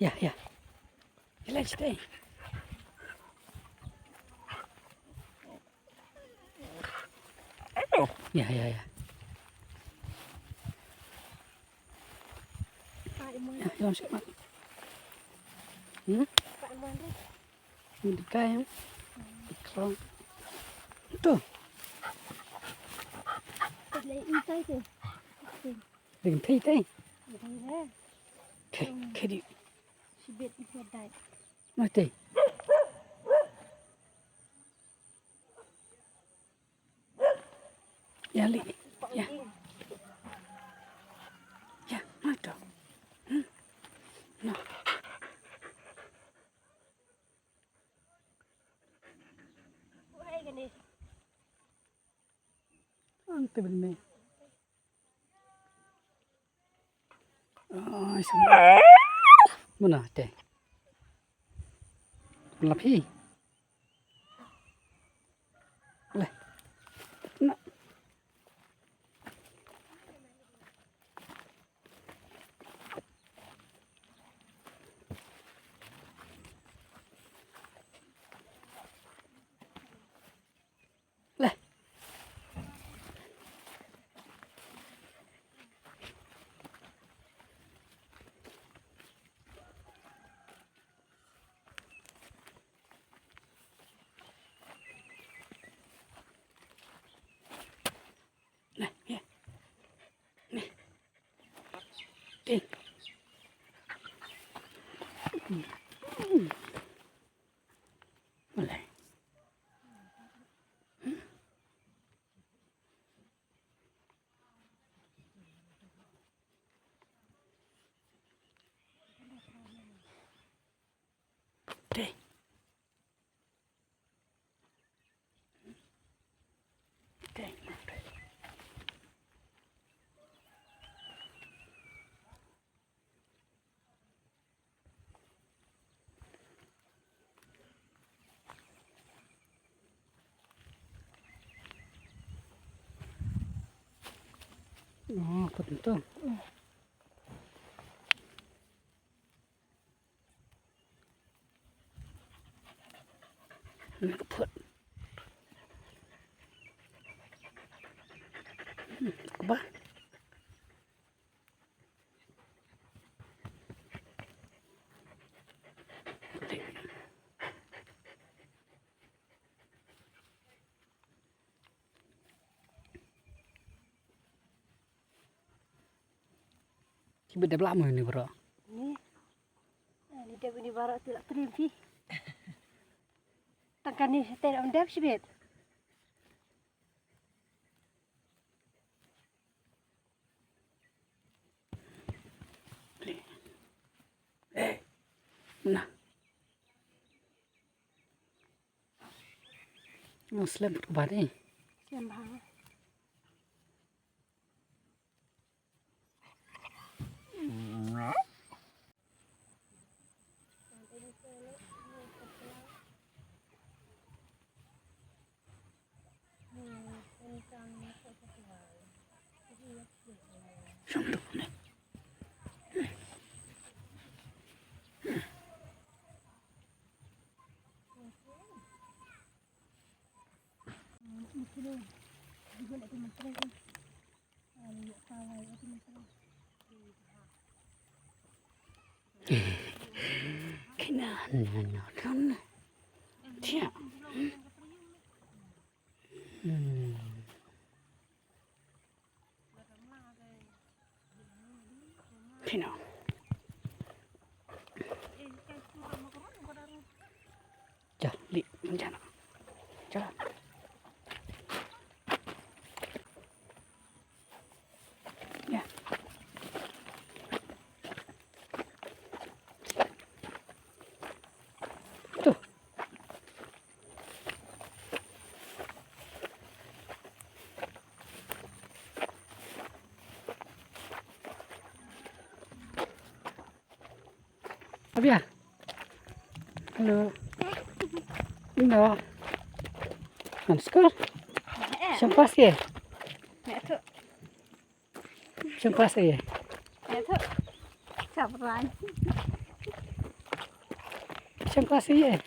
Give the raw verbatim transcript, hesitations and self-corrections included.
Ya, ya. Ïa leit shatei. Ya, ya, ya. Ya, ïa leit shatei. Hmm? Ni dei kai, em? Dei klong. Tu. Dei kai tu. Dei kai tu. Dei kai. Dei kai. Kai, kai di. Shibit ïa dai. Mate. Ïa leit. Ïa. Ïa, mate. Hmm. No. Ang te ben me. Ai, sama. Muna te. Lap hi. Le. Na. Le. Le, ye. Le. Te. Le. Te. Te. Oh, betul. Put. Hmm, ba. Ki bit da bla mo ni bro. Ni. Ni da ni baro tu la trim pi. Tangkan ni te undap sibit. Eh. Na. Muslim tu bari. Sian bang. Kina na na na. Tia. Hmm. Pino. Ja, li, jana. Ja. Ya. Tu. Abia. Hello. Ino. Ngan skor. Shampas ye. Shampas ye. Shampas ye. Chang klas ïa.